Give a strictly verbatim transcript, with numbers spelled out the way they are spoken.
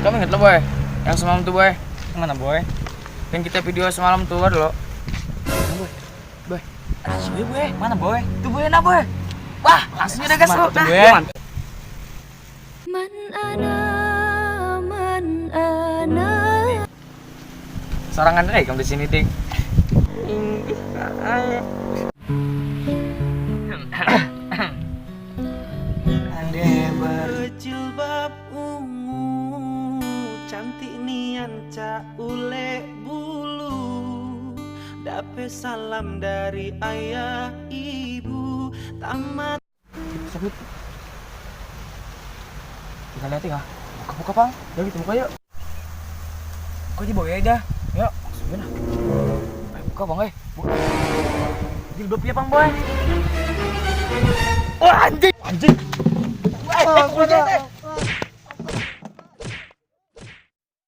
Kamu inget lo, Boy? Yang semalam tuh, Boy. Mana, Boy? Yang kita video semalam tuh, ada lo. Boy. Boy. Ada si Boy, Boy. Mana, Boy? Tuh, Boy, nah, Boy. Wah, langsung udah gas lo. Nah, Boy. Man ana, man ana. Sorangan aja kamu di sini, Ding. Inggih, ae. Ande ber Jilbab ungu, cantik nian cak ulek bulu. Dapat salam dari ayah ibu, tamat Sabut. Kita lihat ya. Buka-buka, Pang. Yuk, kita buka yuk. Kok di bawah ya dah? Yuk, langsung aja nah. Ayo buka, Bang, eh. Buka. Jilbabnya, Pang, Boy. Wah, anjing. Anjing. Eh, eh,